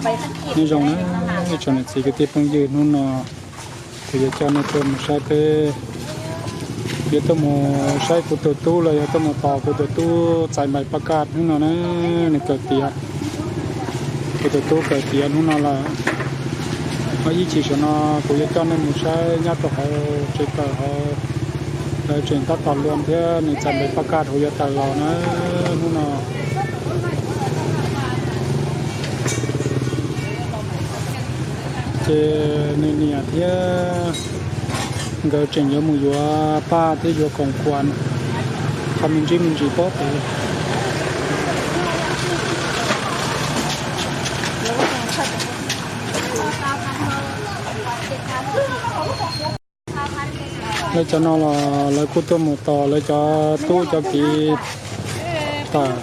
Nyob zoo na, ib tsoom niam txiv kwv tij phooj ywg, hnub no kuv yuav coj nej tuaj mus saib peb, yuav tuaj mus saib kuv tus tub los yog tuaj mus tos kuv tus tub txais npaim paj kaj hnub no na, nws kawm tiav. Kuv tus tub kawm tiav hnub no lawm. Ho ib chim saum no kuv yuav coj nej mus saib nyob rau hauv tsev kawm hauv, lawv tseem tab tom luam thiab nws txais npaim paj kaj hauv yuav tawm los na hnub no. Ces nws niam thiab nkawd tseem yuav mus yuav paj thiab yuav khoom khuam, qhov me ntsis me ntsis pob pem. Lawv cov no los lawv kuj tuaj mus tos lawv cov tub cov kiv tawm.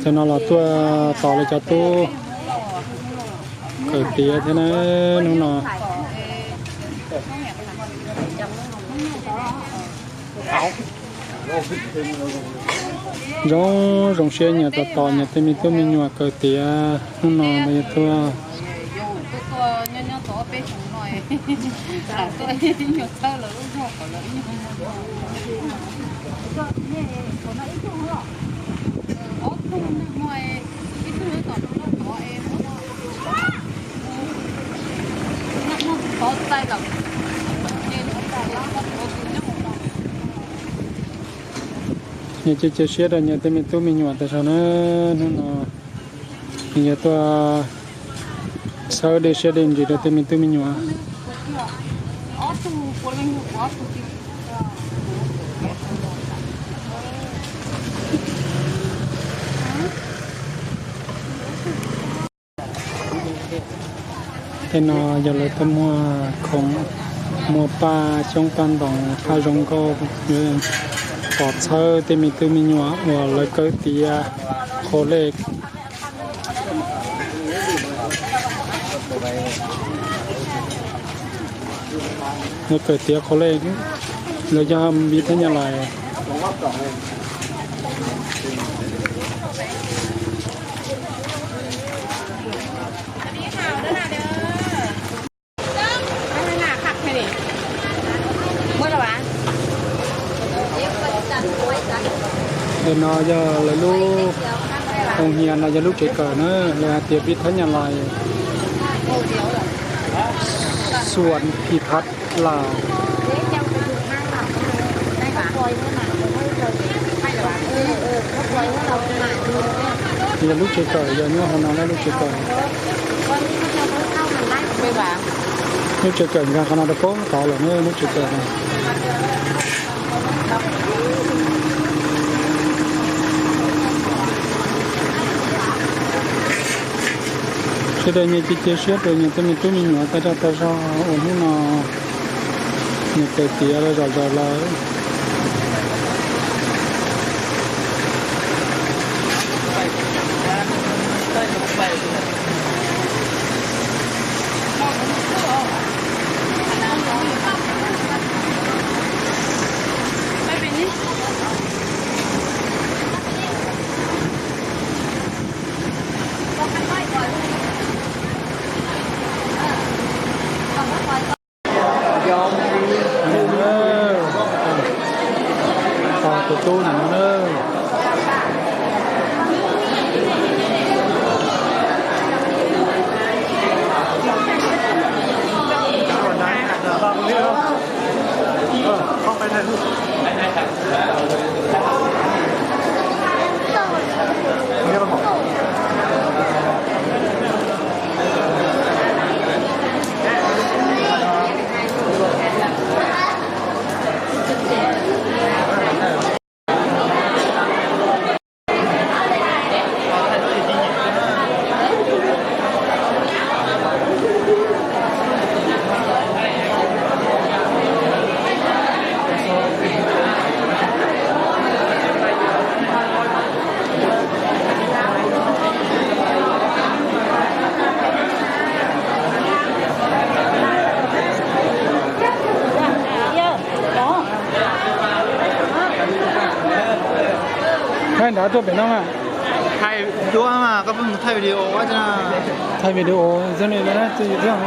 Cov no los tuaj tos lawv cov tub kawm tiav thiab na hnub no. Zoo, zoo siab nyias tos tos nyias tej me tub me nyuam kawm tiav hnub no ntawd yog tuaj. Nyias cia cia siab rau nyias tej me tub me nyuam tas zog na, hnub no nws yuav tuaj txhawb dej siab dej ntsws rau tej me tub me nyuam. Tej no yog lawv tuaj muag khoom, muag paj xyoob paj ntoos paj zoo nkauj, pom txhawb tej me tub me nyuam uas lawv kawm tiav qhua lej. Lawv kawm tiav qhua lej, lawv yog npiv thab nyas lais. Ntawm no yog lawv lub, hoo hias no yog lub tsev kawm na, lawv hais tias npiv thab nyas lais, xuam phim phav las. Yog lub tsev kawm, yog nyob hauv no na lub tsev kawm. Lub tsev kawm nkag qhov no rau pem tod lawm na, lub tsev kawm no. Sawv daws nyias cia cia siab rau nyias tej me tub me nyuam tag zaj tag zog uas hnub no nyias kawm tiav zom zaws lawm. Nrad tuaj pem no mas. Thaij duab mas koj pheej mus thaij video ua cas? Thaij video xwb li na, twb yog thiab.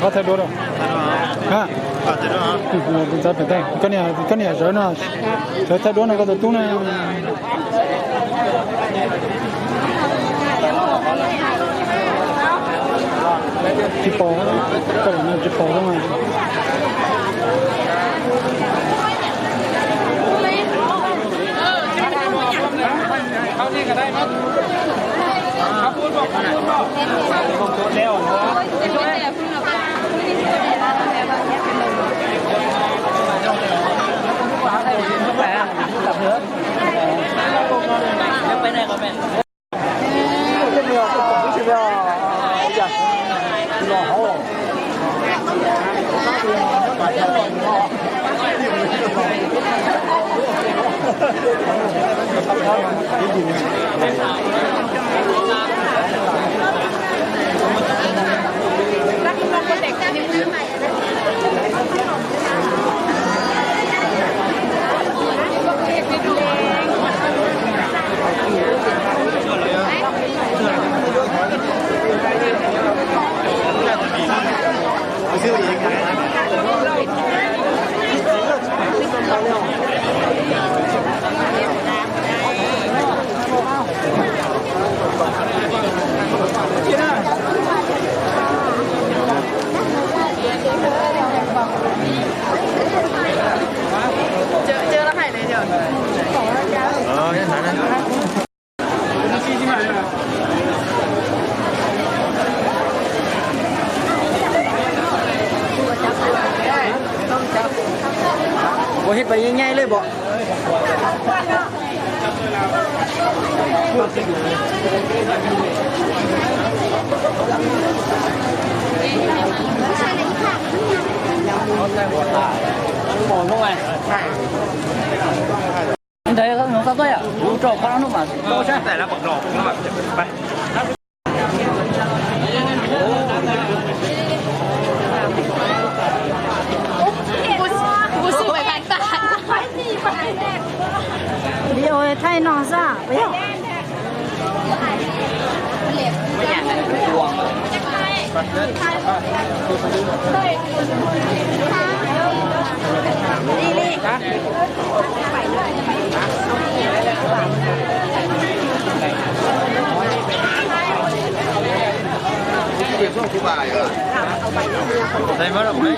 Koj thaij duab rau. Koj niam zawv no, zawv thaij duab no koj tus tub na. Tsis pom, koj lam no tsis pom lawm mas. Ua hib pais nyaij nyaij lej pom. Ntawd no tau tuaj yom, kuv tso qhov no mas tau sab. Ua thaij no xwb.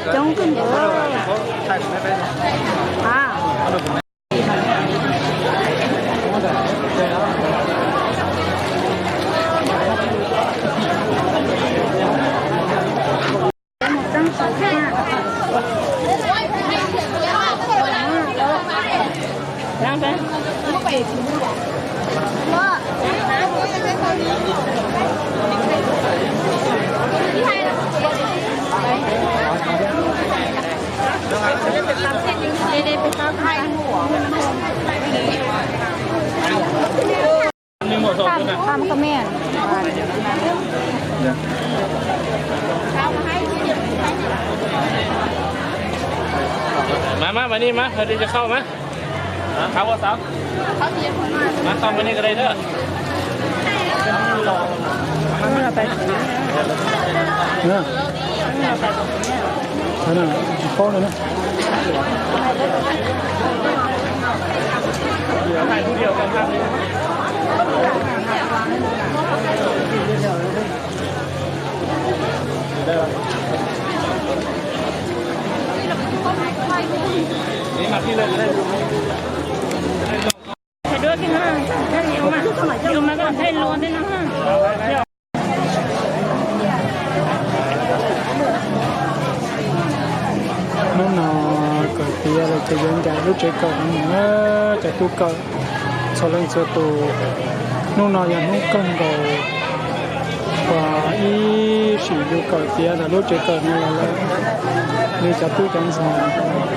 Coob kawg nkaus. ข้ามข้ามก็แม่น มามามานี่มา พอดีจะเข้ามา ครับว่าสาว มาเข้ามานี่ก็ได้เด้อ ไป นะ เอาหน่อย โป๊ะเลยนะ ถ่ายผู้เดียวกันภาพนี้ Hnub no kawm tiav los ces yuav ncaim lub tsev kawm no mus na, cov tub kawm txhua leej txhua tus. Hnub no yog hnub kawg nkaus uas ib sim yus kawm tiav ntawm lub tsev kawm no los lawm, li cov tub cov ntxhais.